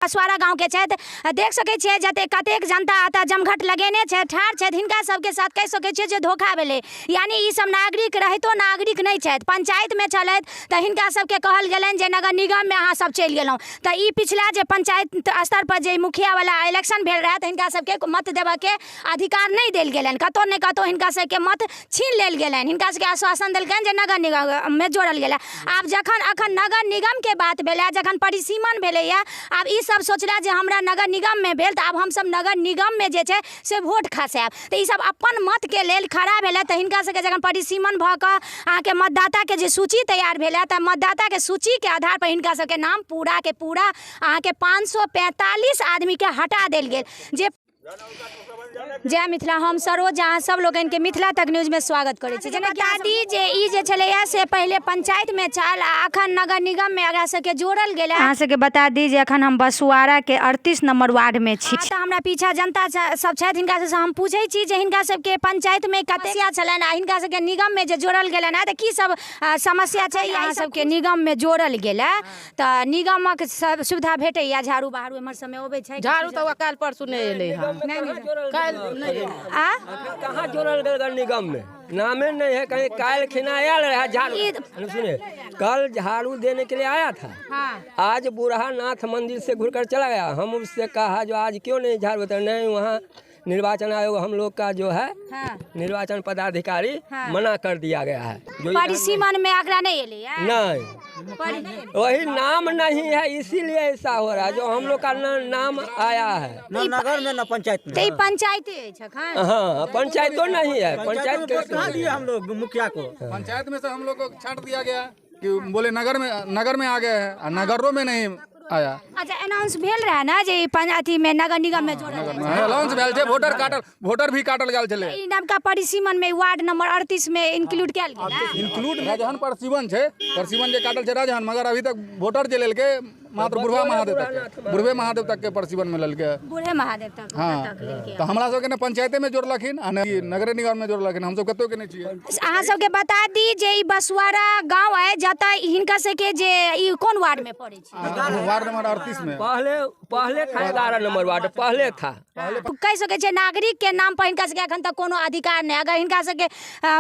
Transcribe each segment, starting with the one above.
बसवाड़ा गाँव के छथि। देख सकै छियै जते कतेक जनता एतऽ जमघट लगेने छथि, ठाढ़ छथि। हिनका सबके साथ कहि सकै छियै जे धोखा भेलै, यानी ई सब नागरिक रहितो नागरिक नहि छथि। पंचायतमे छलथि तऽ हिनका सबके कहल गेलनि जे नगर निगममे अहाँ सब चलि गेलहुँ। तऽ ई पिछला जे पंचायत स्तर पर जे मुखियावला इलेक्शन भेल रहए तऽ हिनका सबके मत देबऽके अधिकार नहि देल गेलनि। कतहु ने कतहु हिनका सबके मत छीन लेल गेलनि। हिनका सबके आश्वासन देलकनि जे नगर निगममे जोड़ल गेलै। आब जखन अखन नगर निगमके बात भेलै, जखन परिसीमन भेलैए, आब ई सब सोचला जे हमरा नगर निगममे भेल तऽ आब हमसब नगर निगममे जे छै से वोट खसायब। तऽ ई सब अपन मतके लेल खड़ा भेलै। तऽ हिनका सबके जखन परिसीमन भऽ कऽ अहाँके मतदाताके जे सूची तैयार भेलै तऽ मतदाताके सूचीके आधारपर हिनका सबके नाम पूराके पूरा अहाँके 545 आदमीके हटा देल गेल। जे जय मिथिला, हम सरोज, अहाँ सब लोकनिके मिथिला तक न्यूजमे स्वागत करै छी। जेना बता दी जे ई जे छलैए से पहिले पंचायतमे छल आ अखन नगर निगममे एकरा सबके जोड़ल गेल। अहाँ सबके बता दी जे अखन हम बसुआराके 38 नंबर वार्डमे छी। तऽ हमरा पीछा जनता सब छथि, हिनका सबसँ हम पूछै छी जे हिनका सबके पंचायतमे कते समस्या छलनि आ हिनका सबके निगममे जे जोड़ल गेलनि हँ तऽ की सब समस्या छै। अहाँ सबके निगममे जोड़ल गेल तऽ निगमक सब सुविधा भेटैया? झाड़ू बहारू एम्हर सबमे अबै छै? झाड़ू तऽ काल्हि परसू नहि एलै हँ, काल्हि नहि एलै। आ कहाँ जोड़ल गेल निगम में? नामे नहीं है कहीं। काल खिना आयल रहा झाड़ू, सुने, कल झाड़ू देने के लिए आया था। हाँ। आज बूढ़ा नाथ मंदिर से घुर कर चला गया। हम उससे कहा जो आज क्यों नहीं झाड़ू? तो नहीं, वहाँ निर्वाचन आयोग हम लोग का जो है, हाँ। निर्वाचन पदाधिकारी, हाँ। मना कर दिया गया है जो परिसीमन में आंकड़ा नहीं एलै है? नहीं, वही नाम नहीं है, इसीलिए ऐसा हो रहा है। जो हम लोग का नाम आया है न नगर में न पंचायत में। तऽ ई पंचायते अछि अखन? हाँ, पंचायत तो नहीं है। पंचायत में कैसे कहाँ दिए हम लोग मुखिया को? पंचायत में से हम लोग को छांट दिया गया कि बोले नगर में, नगर में आ गए हैं और नगरों में नहीं आया। अच्छा, अनाउंस भेल रहे ने जे ई अथी में नगर निगम में जोड़ल जाइ छै? अनाउंस भेल छै, वोटर काटल, वोटर भी काटल गेल छलै। ई नवका परिसीमन में वार्ड नंबर 38 में इंक्लूड कयल गेल है? इंक्लूड राजहन परसीवन छै, परसीवन जे काटल छै राजहन, मगर अभी तक वोटर जे लेलकै मात्र बुढ़वा महादेव तक के, बुढ़वे महादेव तक के परसीवन में लेलकै। बूढ़े महादेव तक? हाँ। तक लेलकै। तऽ हमरा सबके ने पंचायते में जोड़लखिन आ ने ई नगरे निगम में जोड़लखिन, हमसब कतौ के नहि छियै। अहाँ सबके बता दी जे ई बसुआरा गांव है जतऽ हिनका सबके जे ई कोन वार्ड में पड़ै छै? वार्ड नंबर 38 में। पहले पहले था 11 नंबर वार्ड, पहले था। कहि सकै छियै नागरिक के नाम पर हिनका सबके अखन तक कोनो अधिकार नहि। अगर हिनका सबके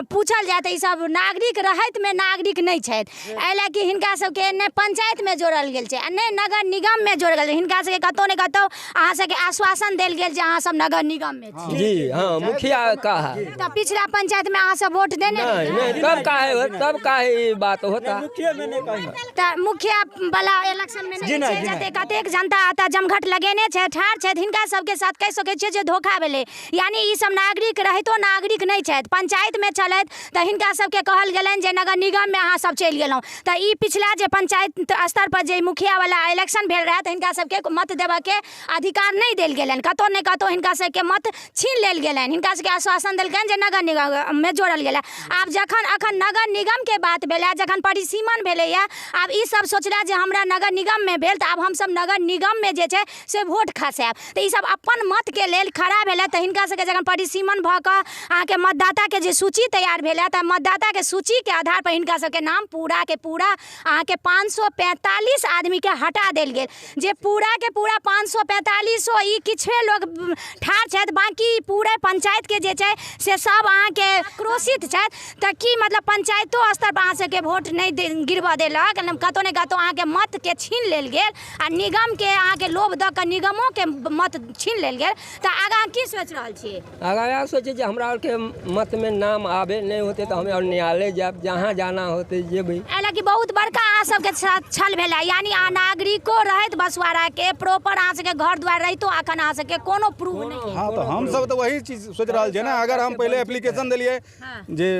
पूछल जाय तऽ ई सब नागरिक रहैत में नागरिक नहि छथि। एहि लए कि हिनका सबके नहि पंचायत में जोड़ल गेल छै आ नहि नगर निगम में जोड़ल गेल। हिनका सबके कतहु ने कतहु अहाँ सबके आश्वासन देल गेल जे अहाँ सब नगर निगम में छी। जी हाँ, मुखिया कहा। तऽ पिछला पंचायत में अहाँ सब वोट देने नहीं। रहियै? नहीं, तब काहे, तब काहे ई बात होता? मुखिया में नहीं कहीं। तऽ मुखिया वाला इलेक्शन में नहि छै। जते कतेक जनता एतऽ जमघट लगेने छै, ठाढ़ छथि, हिनका सबके साथ कहि सकै छियै जे धोखा भेलै, यानी ई सब नागरिक रहितो नागरिक नहि छथि। पंचायतमे छलथि तऽ हिनका सबके कहल गेलनि जे नगर निगममे अहाँ सब चलि गेलहुँ। तऽ ई पिछला जे पंचायत स्तर पर जे मुखियावला इलेक्शन भेल रहए तऽ हिनका सबके मत देबऽके अधिकार नहि देल गेलनि। कतहु ने कतहु हिनका सबके मत छीन लेल गेलनि। हिनका सबके आश्वासन देलकनि जे नगर निगममे जोड़ल गेलै। आब जखन अखन नगर निगमके बात भेलै, जखन परिसीमन भेलैए, आब ई सब सोचला जे हमरा नगर निगममे भेल तऽ आब हमसब नगर निगममे जे छै से वोट खसायब। तऽ ई सब अपन मतके लेल खड़ा भेलै। तऽ हिनका सबके जखन परिसीमन भऽ कऽ अहाँके मतदाताके जे सूची तैयार भेलै तऽ मतदाताके सूचीके आधारपर हिनका सबके नाम पूराके पूरा अहाँके 545 आदमीके हटा देल गेल। जे पूराके पूरा 545 ई किछुए लोग ठाढ़ छथि, बाँकी पूरे पंचायतके जे छै से सब अहाँके क्रोशित छथि। तऽ की मतलब पंचायतो स्तर पर अहाँ सबके वोट नहि गिरबऽ देलक? कतहु ने कतहु अहाँके मतके छीन लेल गेल आ निगमके अहाँके लोभ दऽ कऽ निगमोके मत छीन लेल गेल। तऽ आगाँ की सोचि रहल छी? आगाँ इएह सोचै जे हमरा आरके मतमे नाम आबे, नहि होतै तऽ हमे आओर न्यायालय जायब, जहाँ जाना होतै जेबै। एहि लए कि बहुत बड़का अहाँ सबके छल भेलै, यानी अहाँ नागरिको रहैत बसुआराके प्रॉपर अहाँ सबके घर द्वार रहितो अखन अहाँ सबके कोनो प्रूफ नहि। हाँ, तऽ हमसब तऽ वही चीज सोचि रहल छियै ने। अगर हम पहिले एप्लीकेशन देलियै जे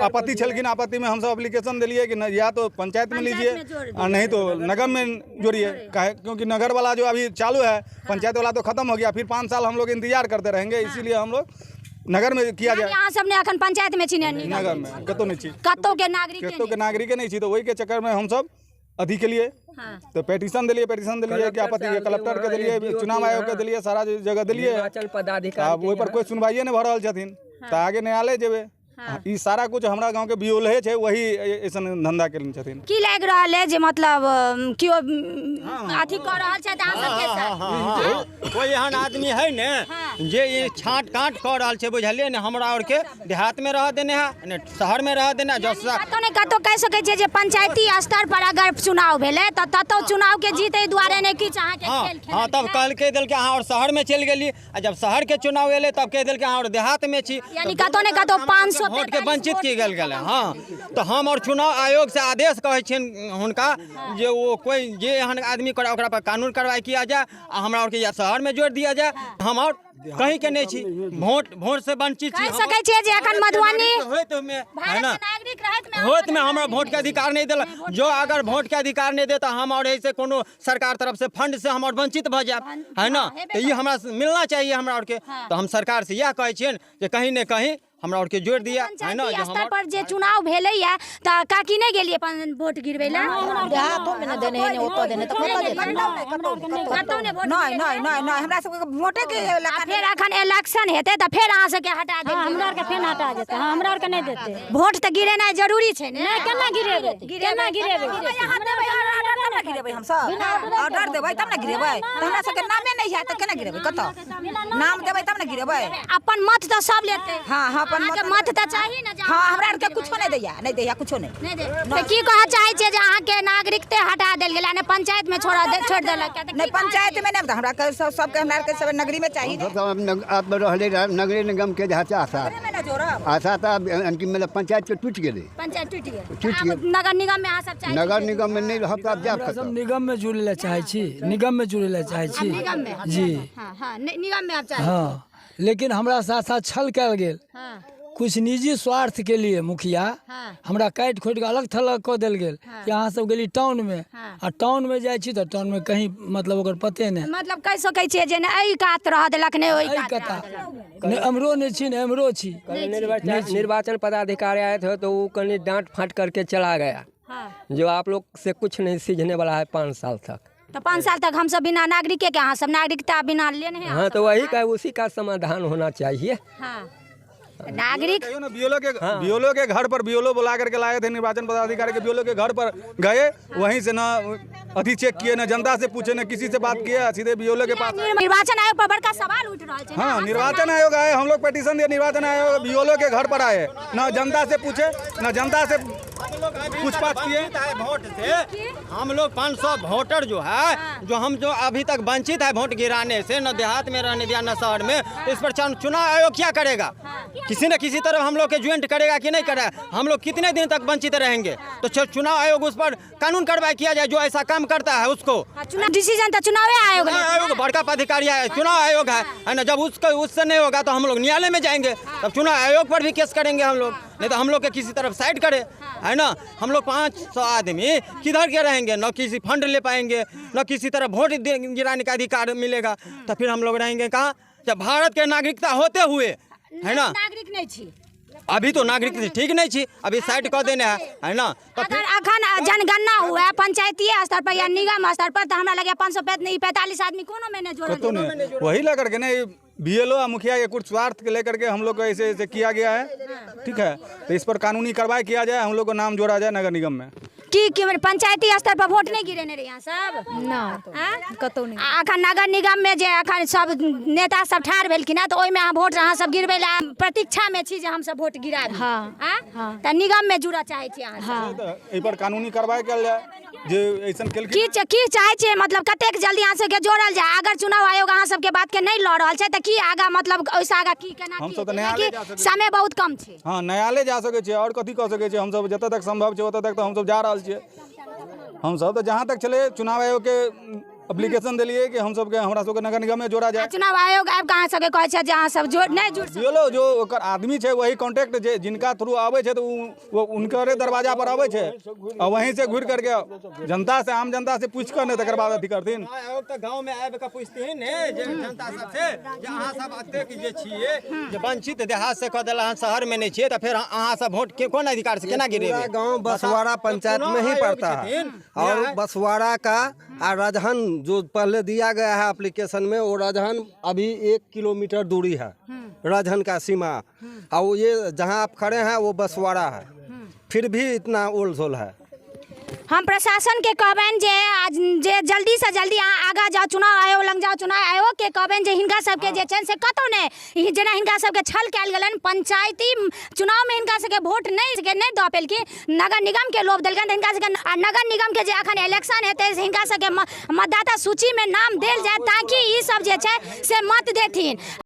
आपत्ति छलखिन, आपत्ति में हमसब एप्लीकेशन देलियै कि या तो पंचायत में लीजिए आ नहीं तो नगर में जोड़िए। काहे? क्योंकि नगर वाला जो अभी चालू है, पंचायत वाला तो खत्म हो गया, फिर 5 साल हम लोग इंतजार करते रहेंगे, इसीलिए हम लोग नगर में किया जाए। अहाँ सब ने अखन पंचायत में छी ने? नगर में कतौ नहीं छी। कतौ के नागरिक? कतौ के नागरिके नहीं छी। तऽ ओहिके चक्कर में हमसब अथी के लिए तो पेटिशन देलियै, पेटिशन देलियै कि आपत्ति के कलेक्टर के देलियै, चुनाव आयोग के देलियै, सारा जगह देलियै। निर्वाचन पदाधिकारी आब ओहि पर कोई सुनवाइए नहि भऽ रहल छथिन तऽ आगे न्यायालय जेबै। ई सारा कुछ हमरा गाँव के बियोले छै, वही ऐसन धंधा केने छथिन। की लागि रहल है जे मतलब केओ अथी कऽ रहल छथि अहाँ सबके साथ? कोई एहन आदमी है ने जे ई छाँट काट कऽ रहल छै, बुझलियै ने? हमरा आरके देहात में रह देने है ने शहर में रह देने है। कतौ ने कतौ कहि सकै छियै जे पंचायती स्तर पर अगर चुनाव भेलै तऽ ततौ चुनाव के जीते दुआरे ने किछु अहाँके खेल खेलल। हाँ, तब कहलकै देलकै अहाँ और शहर में चलि गेली, आ जब शहर के चुनाव एलै तब कहि देलकै अहाँ और देहात में छी, यानी कतौ ने कतौ 500 वोट के वंचित की गेल गेलै। हाँ, तऽ हम और चुनाव आयोग से आदेश कहै छियनि हुनका जे ओ कोई जे एहन आदमी करे ओकरा पर कानून कार्रवाई किया जाए, आ हमरा और के या शहर में जोड़ दिया जाए। हम और कहीं के नहीं छी, वोट से वंचित छी। कहि सकै छियै जे एखन मधुबनी होइत में है ना, नागरिक रहैत में होत में हमरा वोट के अधिकार नहीं देलक। जो अगर वोट के अधिकार नहीं दे तो हम और ऐसे कोनो सरकार तरफ से फंड से हम और वंचित भऽ जायब, है ना? तो ये हमरा मिलना चाहिए हमरा और के। तो हम सरकार से यह कहै छियनि जे कहीं ने कहीं हमरा और के जोड़ दिया, है ना? पंचायती स्तर पर जे चुनाव भेलैया तऽ काकी नहि गेलियै अपन वोट गिरबै लए? देहातो में ने देने है, ने ओतऽ देने, तऽ कतऽ देतै? कतौ ने वोट? नहि नहि नहि नहि, हमरा सबके वोटे के आ फेर अखन इलेक्शन हेतै तऽ फेर अहाँ सबके हटा देत? हमरा आरके फेर हटा जेतै। हाँ, हमरा आरके नहि देतै। वोट तऽ गिरेनाइ जरूरी छै ने? नहि, केना गिरेबै, केना गिरेबै? तब ने गिरेबै हमसब, ऑर्डर देबै तब ने गिरेबै। तऽ हमरा सबके नामे नहि है तऽ केना गिरेबै? कतऽ नाम देबै तब ने गिरेबै? अपन मत तऽ सब लेतै। हाँ हाँ, अपन अहाँके मत तऽ चाही ने? हाँ, हमरा आरके कुछो नहि दैया, नहि दैया कुछो नहि। नहि दे तऽ की कहऽ चाहै छियै जे अहाँके नागरिकते हटा देल गेलै ने पंचायत में छोड़ देलक? नहि, पंचायत में नहि, हमरा के सबके हमरा आरके सब नगरी में चाहिए। आप रहले नगरे निगम के जहाँ आशा आशा था मतलब पंचायत के टूटि गेलै। पंचायत टूटि गेल, नगर निगम में अहाँ सब चाहै? नगर निगम में नहि रहब तऽ जायब कतऽ? निगम में जुड़ै लए चाहै छी, निगम में जुड़ै लए चाहै छी। निगम में? जी हाँ हाँ, निगम में आप चाहै? हाँ, लेकिन हमरा साथ साथ छल कयल गेल। कुछ निजी स्वार्थ के लिए मुखिया हमरा काटि खोटि के अलग थलग कऽ देल गेल कि अहाँ सब गेली टाउन में, आ टाउन में जाइ छी तऽ टाउन में कहीं मतलब ओकर पते नहि। मतलब कहि सकै छियै जे नहि एहि कात रह देलक नहि ओहि कात, नहि एम्हरो नहि छी, नहि एम्हरो छी। निर्वाचन पदाधिकारी आए थे तो वो कहीं डांट फाँट करके चला गया, जो आप लोग से कुछ नहीं सीझने वाला है 5 साल तक। तो 5 साल तक हम सब बिना नागरिक के, अहाँ सब नागरिकता बिना लेने हैं। हाँ, तो वही का उसी का समाधान होना चाहिए। हाँ, नागरिक बीओलो के, बीओलो के घर पर बीओलो बुला करके लाए थे निर्वाचन पदाधिकारी के, बीओलो के घर पर गए, वहीं से ना अथी चेक किए, ना जनता से पूछे, ना किसी से बात किए, सीधे बीओलो के पास। निर्वाचन आयोग पर बड़का सवाल उठ रहा है। हाँ, निर्वाचन आयोग आए, हम लोग पिटीशन दिए, निर्वाचन आयोग बीओलो के घर पर आए, ना जनता से पूछे, ना जनता से पूछपाछ किए। वोट से हम लोग 500 वोटर जो है, जो हम जो अभी तक वंचित है वोट गिराने से, न देहात में रहने दिया न शहर में, तो इस पर चुनाव आयोग क्या करेगा? किसी न किसी तरह हम लोग के ज्वाइंट करेगा कि नहीं करेगा? हम लोग कितने दिन तक वंचित रहेंगे? तो चुनाव आयोग उस पर कानून कार्रवाई किया जाए, जो ऐसा काम करता है उसको। डिसीजन तो चुनाव आयोग, आयोग बड़का पदाधिकारी है, चुनाव आयोग है ना? जब उसको उससे नहीं होगा तो हम लोग न्यायालय में जाएंगे, तब चुनाव आयोग पर भी केस करेंगे हम लोग, नहीं तो हम लोग के किसी तरफ साइड करे, है ना? हम लोग 500 आदमी किधर के रहेंगे? न किसी फंड ले पाएंगे, न किसी तरह वोट गिराने का अधिकार मिलेगा, तो फिर हम लोग रहेंगे कहाँ? जब भारत के नागरिकता होते हुए, है ना? नागरिक नहीं छी अभी तो नागरिक ठीक नहीं छी, अभी साइड कऽ देने है ना? अगर अखन जनगणना हुआ पंचायती स्तर पर या निगम स्तर पर तो हमरा लगे 545 आदमी कोनो में नहीं जोड़ल। वही लग करके ना बीएलओ और मुखिया के कुछ स्वार्थ के लेकर के हम लोग को ऐसे ऐसे किया गया है, ठीक है? तो इस पर कानूनी कार्रवाई किया जाए, हम लोग को नाम जोड़ा जाए नगर निगम में। की पंचायती स्तर पर वोट नहीं गिरेने रही सब? ना, कतौ नहीं। अखन नगर निगम में जे अखन सब नेता सब ठाढ़ भेलखिन है तो ओहिमे अहाँ वोट अहाँ सब गिरबै ला प्रतीक्षा में छी जे हम सब वोट गिराबी। हाँ, तऽ निगम में जुड़ऽ चाहै छी अहाँ? हाँ, एहि पर कानूनी कार्रवाई कयल जाए जे ऐसन केलखिन। की चाहै छियै मतलब कतेक जल्दी अहाँ सबके जोड़ल जाए? अगर चुनाव आयोग अहाँ सबके बात के नहीं लऽ रहल छै तऽ की आगा मतलब ओहिसँ आगा की केना? की समय बहुत कम छै। हाँ, न्यायालय जा सकै छियै और कथी कऽ सकै छियै हमसब? जतऽ तक संभव छै ओतऽ तक तऽ हमसब जा रहल छियै। हमसब तऽ जहाँ तक छलै चुनाव आयोग के एप्लीकेशन देलियै कि हम सबके हमरा सबके नगर निगम में जोड़ा जाए। चुनाव आयोग आबि कऽ अहाँ सबके कहै छै जे अहाँ सब जोड़ नहि जुड़ बीओलो जो ओकर आदमी छै वही कॉन्टेक्ट जे जिनका थ्रू आबै छै तऽ वो उनकरे दरवाजा पर आबै छै आ वहीं से घुरि करके जनता से आम जनता से पूछि कऽ ने तकर बाद अथी करथिन। आयोग तऽ गाँव में आबि कऽ पूछथिन ने जे जनता सबसे जे अहाँ सब एतेक जे छियै जे वंचित देहात से कऽ देल अहाँ शहर में नहीं छियै तऽ फेर अहाँ सब वोट के कोन अधिकार से केना गिरेबै? गाँव बसवाड़ा पंचायत में ही पड़ता है और बसवाड़ा का और राजहन जो पहले दिया गया है एप्लीकेशन में, वो रजहन अभी 1 किलोमीटर दूरी है रजहन का सीमा और ये जहाँ आप खड़े हैं वो बसवाड़ा है। फिर भी इतना ओल झोल है। हम प्रशासन के कहबनि जे आज जे जल्दीसँ जल्दी अहाँ आगाँ जाउ, चुनाव आयोग लग जाउ। चुनाव आयोगके कहबनि जे हिनका सबके जे छनि से कतहु नहि ई जेना हिनका सबके छल कयल गेलनि, पंचायती चुनावमे हिनका सबके वोट नहि नहि दऽ पेलखिन, नगर निगमके लोभ देलकनि, तऽ हिनका सबके आ नगर निगमके जे अखन इलेक्शन हेतै से हिनका सबके मतदाता सूचीमे नाम देल जाय, ताकि ई सब जे छै से मत देथिन।